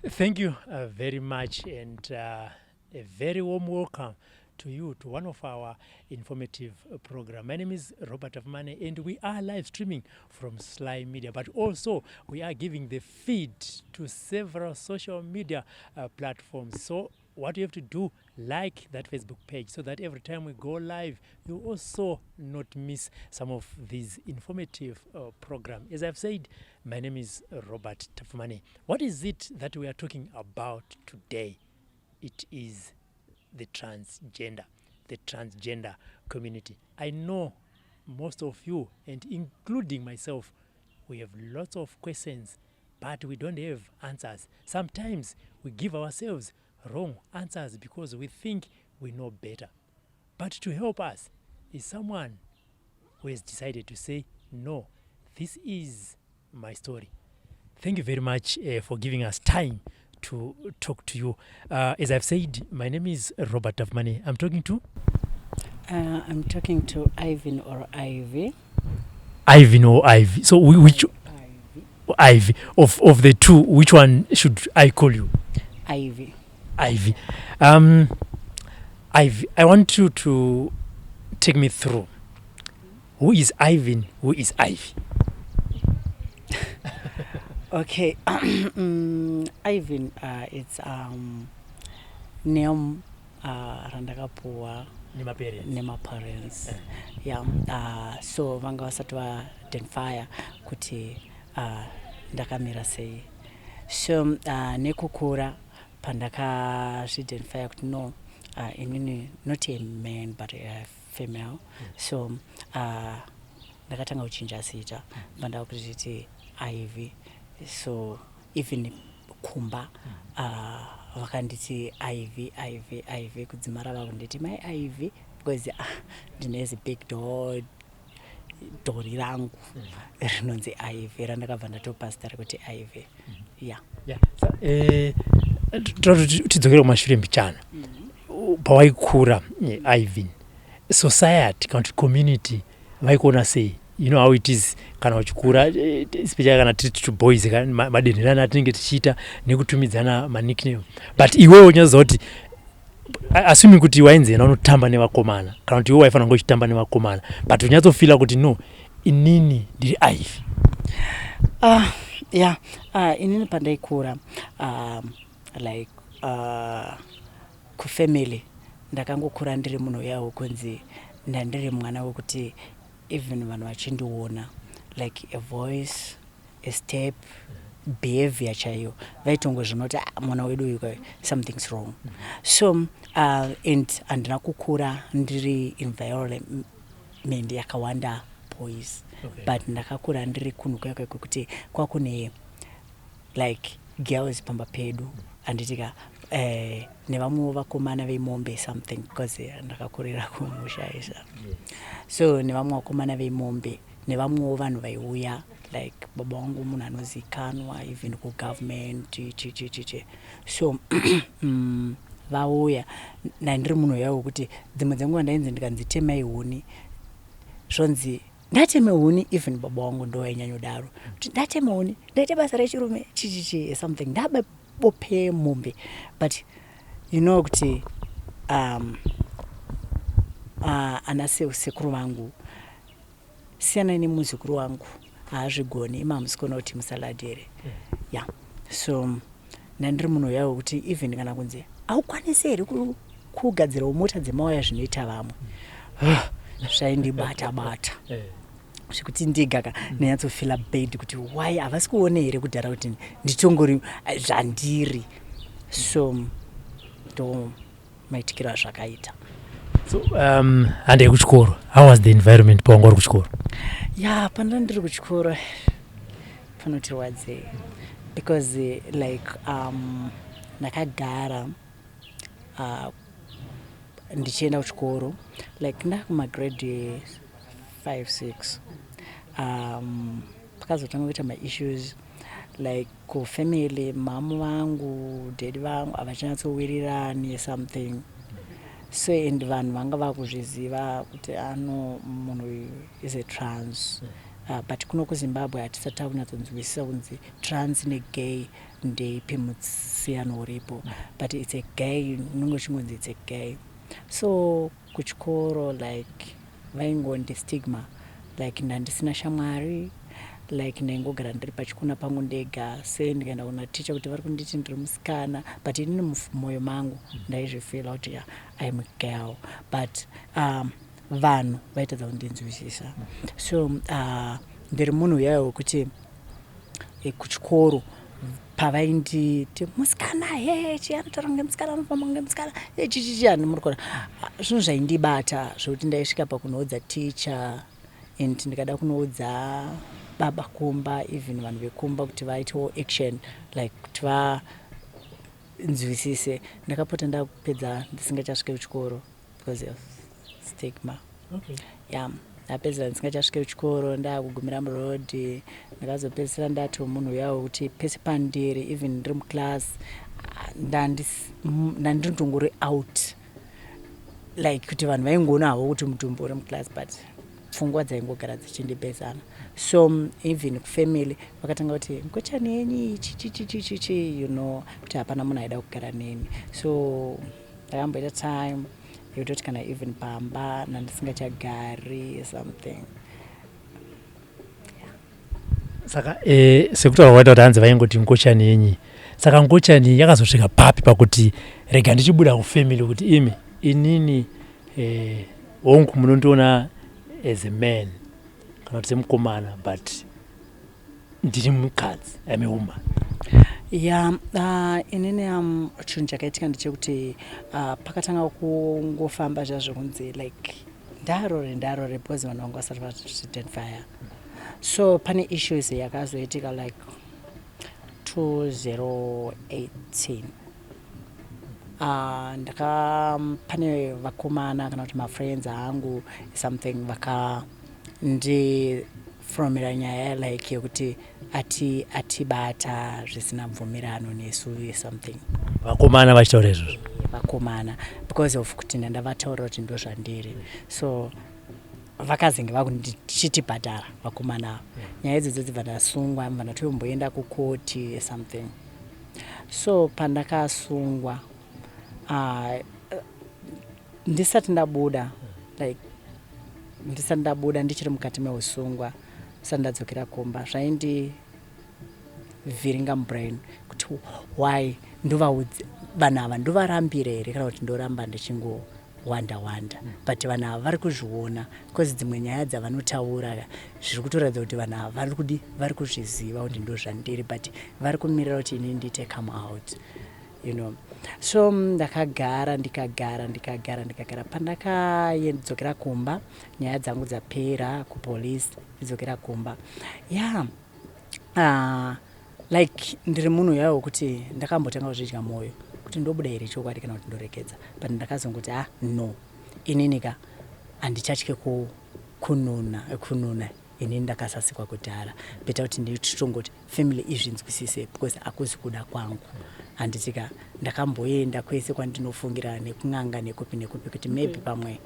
Thank you very much, and a very warm welcome to you to one of our informative program. My name is Robert Tapfumaneyi, and we are live streaming from Sly Media, but also we are giving the feed to several social media platforms. So what you have to do, like that Facebook page so that every time we go live, you also not miss some of these informative program. As I've said, my name is Robert Tapfumaneyi. What is it that we are talking about today? It is the transgender community. I know most of you, and including myself, we have lots of questions, but we don't have answers. Sometimes we give ourselves wrong answers because we think we know better. But to help us is someone who has decided to say, "No, this is my story." Thank you very much for giving us time to talk to you. As I've said, my name is Robert Tapfumaneyi. I'm talking to I'm talking to Ivan or Ivy. Ivan or Ivy. So which Ivy. Ivy of the two, which one should I call you? Ivy. Ivy. Ivy, I want you to take me through. Who is Ivan? Who is Ivy? Okay. Ivan, it's name randakapuwa Nemaparents. Nemaparents. Yeah. So vanga vasati vaidentifya kuti ndakamira sei. So nekukura pandakazviidentifya kuti no, inini not a man but a female. So ndakatanga kuchinja zita, pandakuzviti Ivy. So even kumba vakanditi Ivy, Ivy, Ivy, kudzimara vakunditi mai Ivy because ndine zibig dhori rangu rinonzi Ivy, randakabva ndatopa zita rekuti Ivy, yeah. Yeah. So, toda kuti tidzokere kumashure mbichana pawaikura, Ivan. Society kana kuti community vaikuona sei? You know how it is kana uchikura, especially kana tiri two boys, madenherana atinenge tichiita nekutumidzana manickname. But iwewe unyatsoziva kuti, assuming kuti wainzi ena unotamba nevakomana, kana kuti iwe waifanira kunge uchitamba nevakomana, but unyatsofeela kuti no, inini ndiri Ivy. Yeah, inini pandaikura, like kufamily ndakangokura ndiri munhu uya kunzi ndandiri mwana wekuti even vanhu vachindiona, like a voice, a step, behavior chaiyo, vaitongozvona kuti, "Ah, mwana wedu uyu, something's wrong." So and handina kukura ndiri environment yakawanda boys, but ndakakura ndiri kunhu kuya kuya kwekuti kwakune like girls pamba pedu, handitika, nevamwewo vakomana vemombe something, because ndakakurira kumusha isa. So nevamwe vakomana vemombe, nevamwewo vanhu vaiuya, like baba vangu munhu anozikanwa even kugovernment, chichichichi. So vauya, ndandiri munhu uya wekuti dzimwe dzenguva ndainzi ndikanzi temai huni, zvonzi ndateme huni. Even baba vangu ndo vainyanyodaro kuti ndateme huni, ndaite basa rechirume, chichichi something, ndabope mombe. But you know kuti ana sekuru vangu, siyanai nemuzukuru wangu, haazvigoni, ima hamusi kuona kuti musalad here? Yeah, so ndandiri munhu uya wekuti even kana kunzi haukwanisi here kugadzirawo mota dzemawaya zvinoita vamwe, zvaindibata bata zvekuti ndiga ka ndinyatsofeela bad kuti why havasi kuona here kudhara kuti nditongori zvandiri. So ndo maitikiro azvakaita. So handei kuchikoro. How was the environment pawanga uri kuchikoro? Ya, pandanga ndiri kuchikoro panotirwadzei because like ndakagara ndichienda kuchikoro, like ndakumagrade 5 6, pakazotanga kuita maissues like kufamily, mamu vangu, daddy vangu havachanatsowirirani something. So and vanhu vanga vakuzviziva kuti ano munhu uyu is a trans. But kuno kuZimbabwe hatisati takunyatsonzwisisa kunzi trans negay ndeipi musiyano uripo, but it's a gay, unenge uchingonzi it's a gay. So kuchikoro, like, vaingondi stigma, like ndandisina shamwari, like ndaingogara ndiri pachikona pangu ndega. Se ndikaenda kuna ticha kuti vari kunditi ndiri musikana, but inini mumwoyo mangu ndaizvifeela kuti, yeah, I'm a girl, but vanhu vaitadza kundinzwisisa. So ndiri munhu uyayo wekuti kuchikoro pavainditi musikana, he, chi anotaura kunge musikana, anofamba kunge musikana, chichichi, handi muri kuona zvinhu zvaindibata zvokuti ndaisvika pakunoudza ticha and ndikada kunoudza baba kumba, even vanhu vekumba, kuti vaitewo action, like kuti vanzwisise. Ndakapota ndakupedza ndisingachasvike kuchikoro because of stigma. Yeah, ndapedzera ndisingachasvike kuchikoro, ndaakugumira murodhi. Ndakazopedzisira ndati munhu uya wekuti pese pandiri, even ndiri muclass, ndandindongori out, like kuti vanhu vaingoona havo kuti mutumbi uri muclass, but pfungwa dzaingogara dzichindibhezana. So even kufamily vakatanga kuti ngochani yenyu chichichichichi, kuti hapana munhu aida kugara neni. So ndakamboita time yekutoti kana even pamba nandisingachagari, something. Saka sekutaura kwaita kuti hanzi vaingoti ngochani yenyi, saka ngochani yakazosvika papi pakuti rega ndichibuda kufamily kuti imi, inini hongu munondiona as a man kana kuti semukomana, but ndiri mukadzi, I'm a woman? Ya, inini chinhu chakaitika ndechekuti pakatanga kungofamba zvazvo kunzi like ndarore ndarore, because vanhu vanga vasati vazviidentifya. So pane issues yakazoitika like 2018. Ndaka pane vakomana kana kuti mafriends angu, something, vakandifromera nyaya like yekuti ati atibata zvisina bvumirano nesu, something. Vakomana vachitaura izvozvo? Vakomana, because of kuti ndandavataurira kuti ndo zvandiri. So vakazenge vakundichitibhadhara vakomana ava. Nyaya idzodzo dzibva ndasungwa, mbva ndatomboenda kukoti, something. So pandakasungwa, ndisati ndabuda, like ndisati ndabuda, ndichiri mukati meusungwa, ndisati ndadzokera kumba, zvaindivhiringa mubrain kuti why ndovaudze vanhu ava, ndovarambira here kana kuti ndoramba ndichingowanda wanda. But vanhu ava vari kuzviona, because dzimwe nyaya dzavanotaura zviri kutoratidza kuti vanhu ava vari kudi, vari kuzviziva kuti ndo zvandiri, but vari kumirira kuti inini ndiite come out. So ndakagara, ndikagara, ndikagara, ndikagara. Pandakadzokera kumba, nyaya dzangu dzapera kupolice, ndidzokera kumba, yeah, like ndiri munhu uyayo wekuti ndakambotanga kuzvidya mwoyo kuti ndobuda here chokwadi kana kuti ndoregedza, but ndakazongoti, ah, no, inini ka handichatye kununa kununa. Inini ndakasasikwa kudhara, better kuti nditongoti family izvinzwisise, because hakuzi kuda kwangu, handiti ka? Ndakamboenda kwese kwandinofungira, nekun'anga, nekupi nekupi, kuti maybe pamwe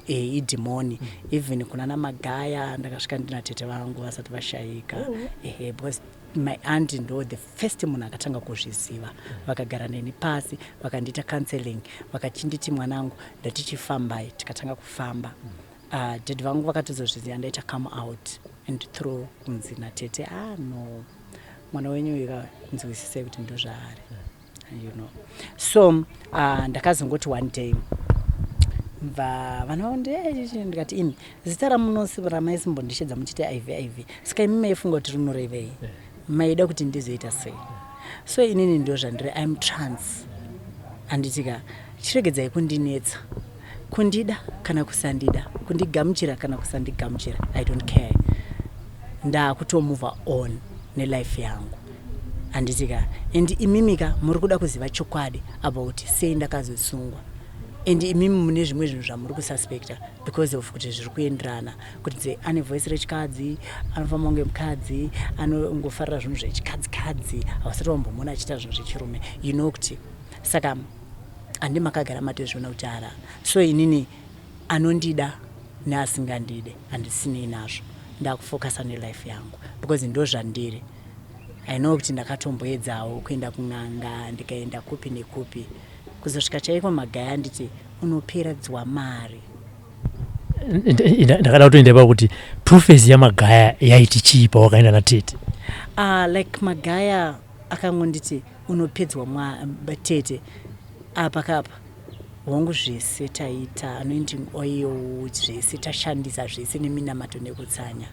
idhimoni. Even kuna namagaya ndakasvika ndina tete vangu vasati vashayika. Ehe, because my aunt ndo the first munhu akatanga kuzviziva. Vakagara neni pasi, vakandiita counseling, vakachinditi, "Mwanangu, ndatichifambai." Tikatanga kufamba. Dad vangu vakatozozviziva ndaita come out and through kunzi natete, "Ah, no, mwana wenyu uyu nzwisisei kuti ndo zvaari." So ndakazongoti one day mva vanhu vakundi ndikati, "Imi, zita ramunosi ramaisimbondishedza muchiti iv iv, saka imi maifunga kuti rinorevei? Maida kuti ndizoita sei? So inini ndo zvandiri, I'm trans, handiti ka? Chiregedzai kundinetsa. Kundida kana kusandida, kundigamuchira kana kusandigamuchira, I don't care. Ndakutomove on nelife yangu, handiti ka? And imimi ka muri kuda kuziva chokwadi about sei ndakazosungwa, and imimi mune zvimwe zvinhu zvamuri kususpecta because of kuti zviri kuenderana kuti ane voice rechikadzi, anofamba kunge mukadzi, anongofarira zvinhu zvechikadzikadzi, havasati vambomuona achiita zvinhu zvechirume, kuti saka handi makagara matozviona kuti ara. So inini anondida neasingandide handisinei nazvo. Ndakufocusa nelife yangu because ndo zvandiri. I know kuti ndakatomboedzawo kuenda kun'anga, ndikaenda kupi nekupi, kuzosvika chaiko Magaya anditi unoperedzwa mari. Ndakada kutoenda ipapo kuti prophecy yaMagaya yaiti chii pawakaenda natete? Like Magaya akangonditi unopedzwa tete apa kapa. Hongu, zvese taita anointing oil, zvese tashandisa, zvese neminamato nekutsanya,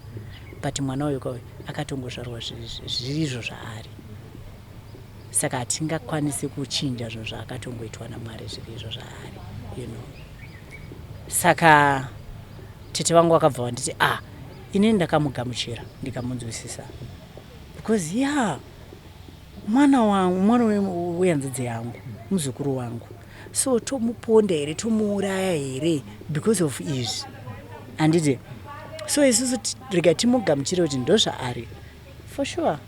but mwana uyu kauyu akatongozvarwa zvirizvo zvaari, saka hatingakwanisi kuchinja zvinhu zvaakatongoitwa naMwari, zvirizvo zvaari. Saka tete vangu vakabva vanditi, ah, inini ndakamugamuchira, ndikamunzwisisa because ya yeah, mwana wangu, mwana wehanzadzi yangu, muzukuru wangu, so tomuponda here, tomuuraya here because of izvi? Handiti? So isusu rega timugamuchire kuti ndozvaari. For sure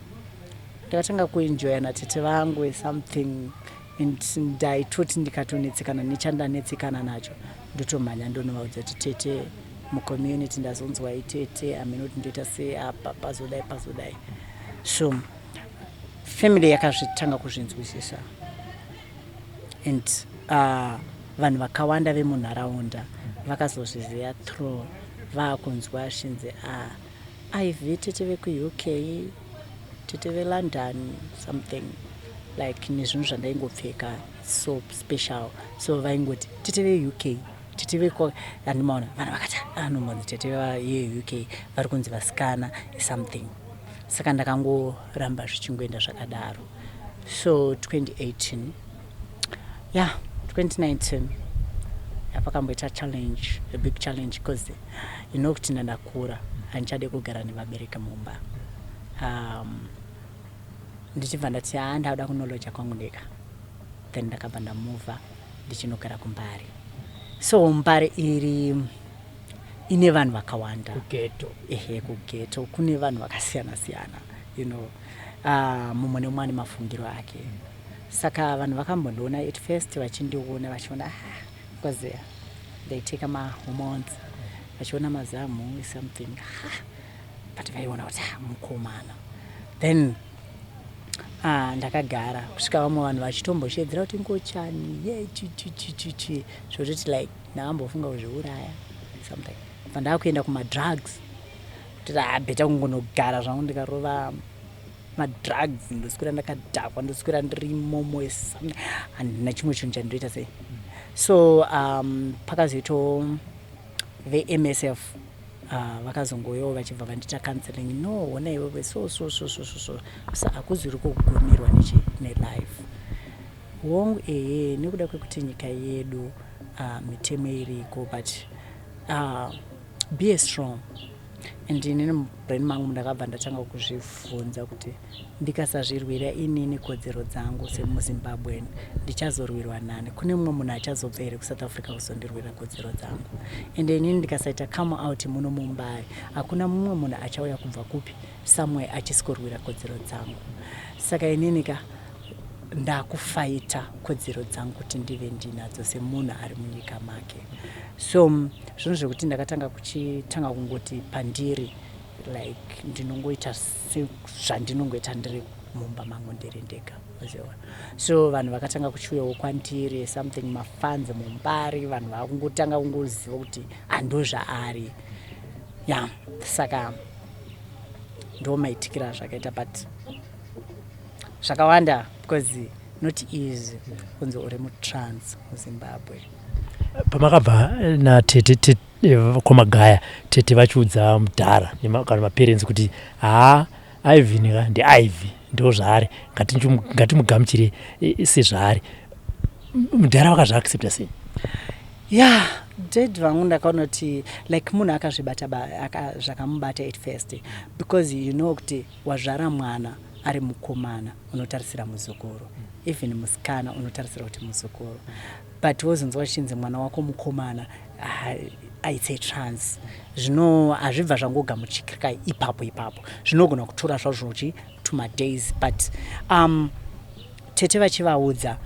ndakatanga kuenjoya natete vangu something and ndaitoti ndikatonetsekana nechandanetsekana nacho, ndotomhanya ndonovaudza kuti, "Tete, mucommunity ndazonzwa itete, hamene kuti ndoita sei apa, pazodai pazodai." So family yakazvitanga kuzvinzwisisa and vanhu vakawanda vemunharaunda vakazozviziva through vaakunzwa zvinzi, ah, Ivy, tete vekuUK, tete veLondon, something like nezvinhu zvandaingopfeka so special, so vaingoti tete veUK, tete vekwa. Handimaona vanhu vakati anombonzi tete veUK, vari kunzi vasikana something. Saka ndakangoramba zvichingoenda zvakadaro. So 2018, yeah, 2019 yapakamboita challenge, a big challenge, because you know kuti ndandakura, handichade kugara nevabereki mumba. Ndichibva ndati, haa, ndauda kunoloja kwangu ndega. Then ndakabva ndamuvha ndichinogara kuMbare. So Mbare iri ine vanhu vakawanda. Kughetto. Ehe, kughetto kune vanhu vakasiyana siyana, mumwe nemumwe ane mafungiro ake. Saka vanhu vakambondiona at first, vachindiona vachiona, ah, because ndaiteka mahormones, vachiona mazamu something, ah, but vaiona kuti, ah, mukomana. Then ndakagara kusvika vamwe vanhu vachitomboshedzera kuti ngochani ye chichichichichi, zvototi like ndakambofunga kuzviuraya something. Bva ndakuenda kumadrugs kuti, ah, better kungonogara zvangu ndikarova madrugs, ndoswera ndakadhakwa, ndoswera ndiri momo, handina chimwe chinhu chandinoita sei. So pakazoitawo veMSF, vakazongoyawo vachibva vandiita counseling. No, ona iwewe, so so so so so so so hakuziri kugumirwa nelife. Hongu, ehe, nekuda kwekuti nyika yedu mitemo iriko, but be strong. And inini mubrain mangu ndakabva ndatanga kuzvibvunza kuti ndikasazvirwira inini kodzero dzangu semuZimbabwean, ndichazorwirwa nani? Kune mumwe munhu achazobva here kuSouth Africa kuzondirwira kodzero dzangu? And inini ndikasaita come out muno muMbare, hakuna mumwe munhu achauya kubva kupi somewhere achisikurwira kodzero dzangu. Saka inini ka ndakufaita kodzero dzangu kuti ndive ndinadzo semunhu ari munyika make. So zvinhu zvekuti ndakatanga kuchitanga kungoti pandiri like ndinongoita sezvandinongoita ndiri mumba mangu ndiri ndega. So vanhu vakatanga kuchiuyawo kwandiri something, mafans muMbare, vanhu vakungotanga kungoziva kuti hando zvaari ya yeah. Saka ndo maitikira zvakaita, but zvakawanda because not easy kunzi uri mutrans muZimbabwe. Pamakabva natete kwaMagaya, tete vachiudza mudhara kana maparents kuti, haa, Ivy ka ndiIvy, ndo zvaari, ngatimugamuchire sezvaari, mudhara vakazviaccepta sei? Ya, dad vangu ndakaona kuti like munhu akazvibata zvakamubata at first, because you know kuti wazvara mwana ari mukomana, unotarisira muzukuru, even musikana unotarisira kuti muzukuru, but wozonzwa chichinzi mwana wako mukomana aitse trans, zvino hazvibva zvangogamuchikirika ipapo ipapo. Zvinogona kutora zvazvochi tumadays, but tete vachivaudza,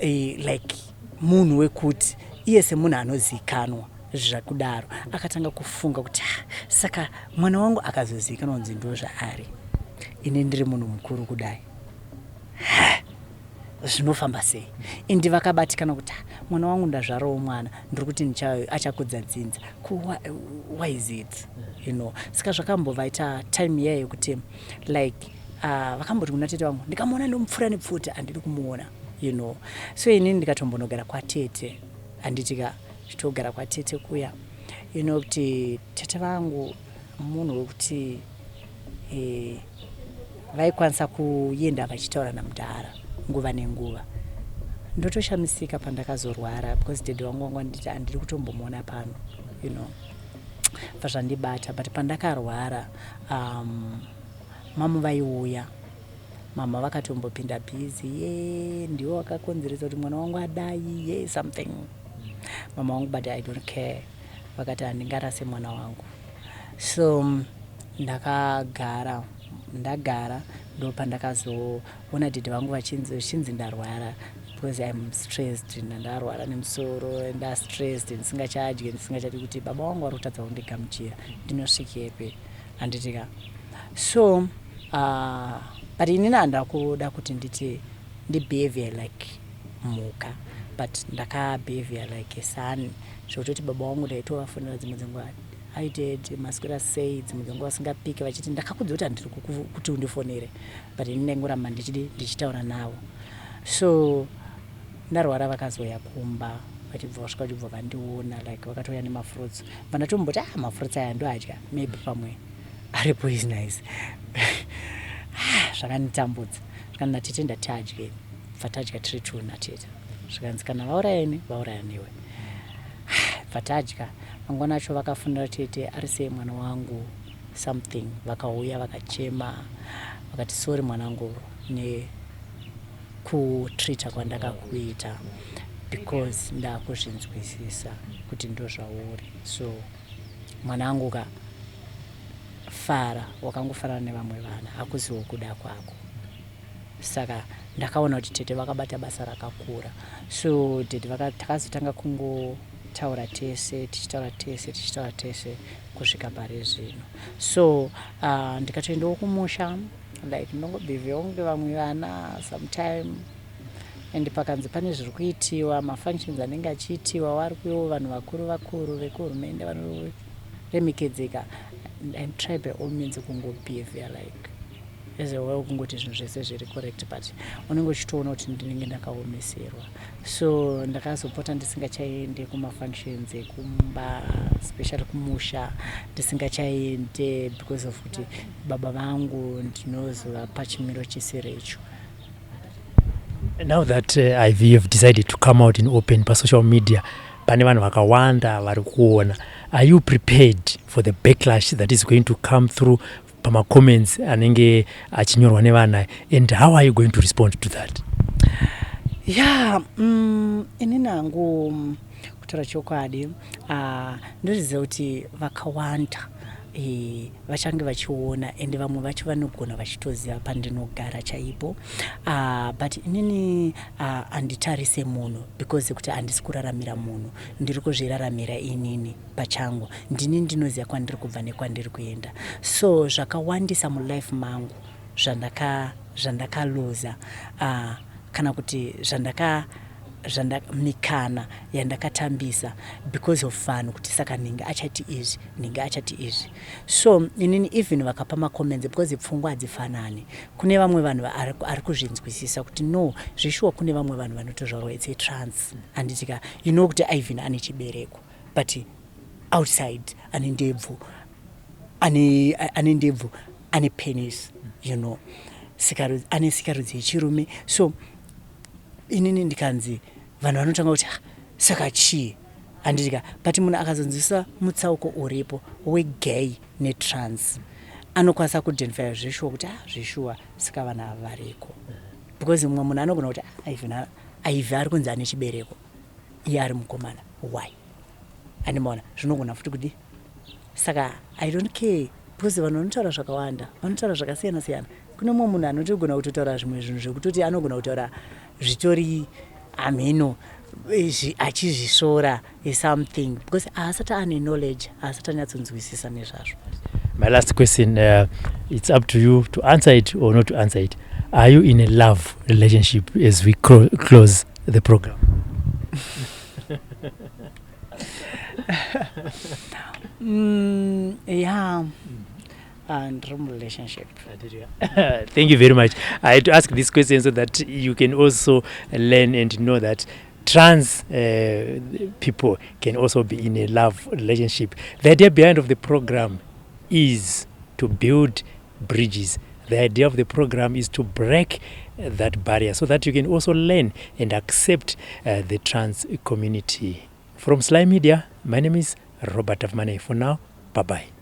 like munhu wekuti iye semunhu anozikanwa. Zvakudaro akatanga kufunga kuti, "Ah, saka mwana wangu akazozivikanwa kunzi ndo zvaari, ini ndiri munhu mukuru kudai, zvinofamba sei?" Indi vakabatikana kuti, "Ah, mwana wangu, ndazvarawo mwana, ndiri kuti achakudza dzinza. Ko why is it?" Saka zvakambovaita time iya yekuti like vakamboti kuna tete vangu, "Ndikamuona ndomupfura nepfuti, handidi kumuona." So inini ndikatombonogara kwatete, handitika chitogara kwatete kuya, kuti tete vangu munhu wekuti vaikwanisa kuenda vachitaura namudhara nguva nenguva. Ndotoshamisika pandakazorwara, because daddy vangu vanga nditi handiri kutombomuona pano, bva zvandibata. But pandakarwara, mamu vaiuya, mama vakatombopinda busy, "Ye, ndiwo wakakonzeresa kuti mwana wangu adai," ye something mama wangu. But I don't care, vakati handingarase mwana wangu. So ndakagara, ndagara, ndo pandakazoona daddy vangu vachinzi ndarwara because I'm stressed, ndandarwara nemusoro, ndastressed, ndisingachadyi, ndisingachadi, kuti baba vangu vari kutadza kundigamuchira, ndinosvikepi, handitika? So but inini handina kuda kuti nditi ndibehavior like mhuka, but ndakabehavior like a son, zvekutoti baba vangu ndaitovafonera dzimwe dzenguva, "Hi dad, maswera sei?" Dzimwe dzenguva vasingapiki, vachiti, "Ndakakudza kuti handiri kuti undifonere," but ini ndaingoramba ndichidi ndichitaura navo. So ndarwara, vakazouya kumba, vachibva vasvika, vachibva vandiona, like vakatouya nemafruits. Bva ndatomboti, "Ah, mafruits aya ndoadya, maybe pamwe ari poisonous." Ah, zvakanditambudza. Zvikanzi natete, "Ndati adye." Bva tadya tiri two natete. Zvikanzi, "Kana vauraya ini, vauraya newe." Bva tadya. Mangwana acho vakafonera tete, "Ari sei mwana wangu?" Something. Vakauya, vakachema, vakati, "Sorry mwanangu nekutreata kwandakakuita, because ndakuzvinzwisisa kuti ndo zvauri. So mwanangu ka, fara, wakangofanana nevamwe vana, hakuziwo kuda kwako." Saka ndakaona kuti tete vakabata basa rakakura. So tete takazotanga kungotaura tese, tichitaura tese, tichitaura tese kusvika pari zvino. So ndikatoendawo kumusha, like ndongobhivhewo kunge vamwe vana sometime, and pakanzi pane zviri kuitiwa, mafunctions anenge achiitiwa, vari kuiwo vanhu vakuru vakuru vekuhurumende vanoremekedzeka, and try by all means kungobehavior like as a well, kungoti zvinhu zvese zviri correct, but unenge uchitoona kuti ndinenge ndakaomeserwa. So ndakazopota ndisingachaende kumafunctions ekumba, especially kumusha ndisingachaende, because of kuti baba vangu ndinozovapa chimiro chisirecho. Now that Ivy have decided to come out in open pasocial media, pane vanhu vakawanda vari kuona, are you prepared for the backlash that is going to come through pamacomments anenge achinyorwa nevanhu, and how are you going to respond to that? Ya, inini hangu, kutaura chokwadi, ndozviziva kuti vakawanda vachange vachiona, ende vamwe vacho vanogona vachitoziva pandinogara chaipo, but inini handitarise munhu, because kuti handisi kuraramira munhu, ndiri kuzviraramira inini pachangu. Ndini ndinoziva kwandiri kubva nekwandiri kuenda. So zvakawandisa mulife mangu zvandakaluza, kana kuti zvandaka zvanda mikana yandakatambisa because of vanhu, kuti saka nhingi achati izvi, nhingi achati izvi. So inini even vakapa macomments, because pfungwa hadzifanani, kune vamwe vanhu ari kuzvinzwisisa kuti no, zveshuwa, kune vamwe vanhu vanotozvarwa it's a trans, handitika? You know kuti Ivan ane chibereko, but outside ane ndebvu, ane ndebvu, ane penis, ane sikarudzi yechirume. So inini ndikanzi vanhu vanotanga kuti, "Ah, saka chii?" Handitika? But munhu akazonzwisa mutsauko uripo wegay netrans, anokwanisa kuidentifya zveshuwa kuti, ah, zveshuwa, saka vanhu ava variko, because mumwe munhu anogona kuti, "Ah, Ivan, Ivy ari kunzi ane chibereko, iye ari mukomana, why?" Andimaona zvinogona futi kudi. Saka I don't care, because vanhu vanotaura zvakawanda, vanotaura zvakasiyana siyana. Kune mumwe munhu anotogona kutotaura zvimwe zvinhu zvekutoti anogona kutaura zvitori hameno. Achizvisvora is something because haasati ane knowledge, haasati anyatsonzwisisa nezvazvo. My last question, it's up to you to answer it or not to answer it. Are you in a love relationship as we close the program? Yeah, ndiri murelationship. Thank you very much. I had to ask this question so that you can also learn and know that trans people can also be in a love relationship. The idea behind of the program is to build bridges. The idea of the program is to break that barrier so that you can also learn and accept the trans community. From Sly Media, my name is Robert Afmane. For now, bye bye.